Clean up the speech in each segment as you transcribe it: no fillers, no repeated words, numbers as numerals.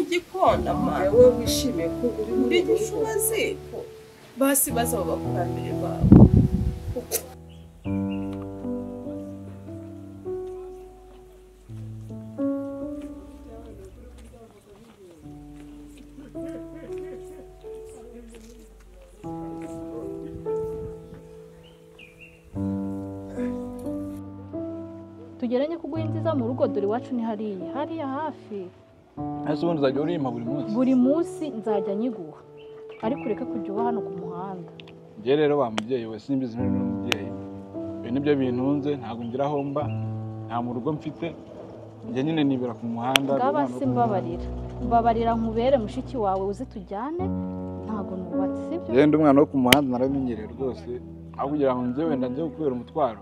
nk'igikona mana. Wowe wishimiye ko uri muri gishubaziko basi baza babakurambere bawe. Tugeranye kuguha inziza mu rugo dore iwacu ni hariya hariya hafi. Ese ubundi uzajya urimpa buri munsi? Buri munsi nzajya nyiguha, ariko ureke kujya uba hano ku muhanda. Njye rero wa mubyeyi we simbizi n'umubyeyi, ibi nibyo bintunze, ntabwo ngira aho mba, nta mu rugo mfite, njye nyine nibera ku muhanda. Ngaba si mbabarira, mbabarira nkubere mushiki wawe uzi tujyane, ntabwo nubatse sibyo? Njye ndi umwana wo ku muhanda naramenyereye rwose, aho kugira ngo njye wenda njye kubera umutwaro.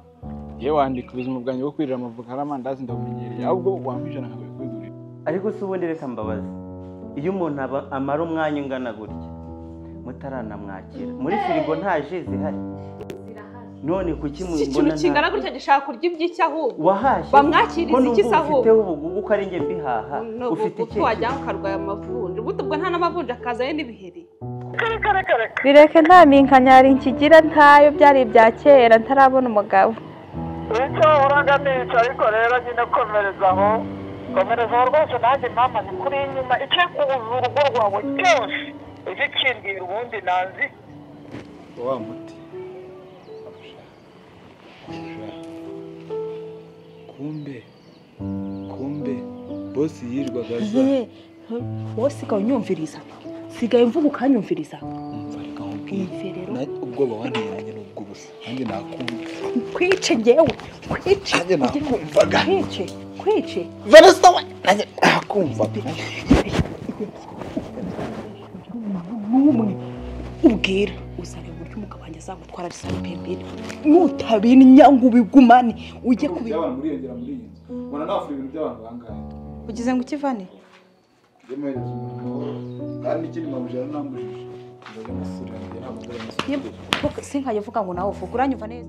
Yewe wandika ubuzima bwanjye bwo kwirira amavuka n'amandazi ndabumenyereye, ahubwo wampa ijana nkajya kwigurira. Ariko se ubundi reka mbabaze, iyo umuntu amara umwanya ungana gutya mutaranamwakira muri firigo nta ji zihari? None kuki mubona ikintu kingana gutya gishaka kurya iby'iki ahubwo? Wahashye bamwakiriza iki se ahubwo? Ufite ubugugu ko ari njye mbihaha, ufite iki? Wajya ukarwaya amavunja, ubundi ubwo nta n'amavunja akazayo n'ibiheri. Bireke nta minkanyari nkigira ntayo, byari ibya kera ntarabona umugabo. Icyo uranganisha ariko rero nyine komereza aho, komereza aho rwose. Nanjye mama ni kuri inyuma, icyo kubuza urugo rwawe cyose ujye ukimbwira ubundi nanzi wa muti. Kumbe kumbe bosi yirwaga za wowe sigaye unyumviriza, sigaye mvuga ukanyumviriza. Ubwoba wanteranye n'ubwo busa, nanjye nakumva. Kwice ngewe, kwice. Nanjye nakumvaga. Kwice, kwice. Vanessa we, nanjye nakumvaga. N'umwe ubwira uzareba uburyo umugabo wanjye azagutwara ari pembeni, nutabinya ngo ubigumane ujye kubi. Abantu muriyongera muri iyi nzu, mbona nafura ibintu by'abantu bangahe. Ugize ngo ukivane? Njye muhereza umuntu amahoro, kandi n'ikindi mabujana nambujije. Sinkayivuga ngo nawe uvuga uranyumva neza.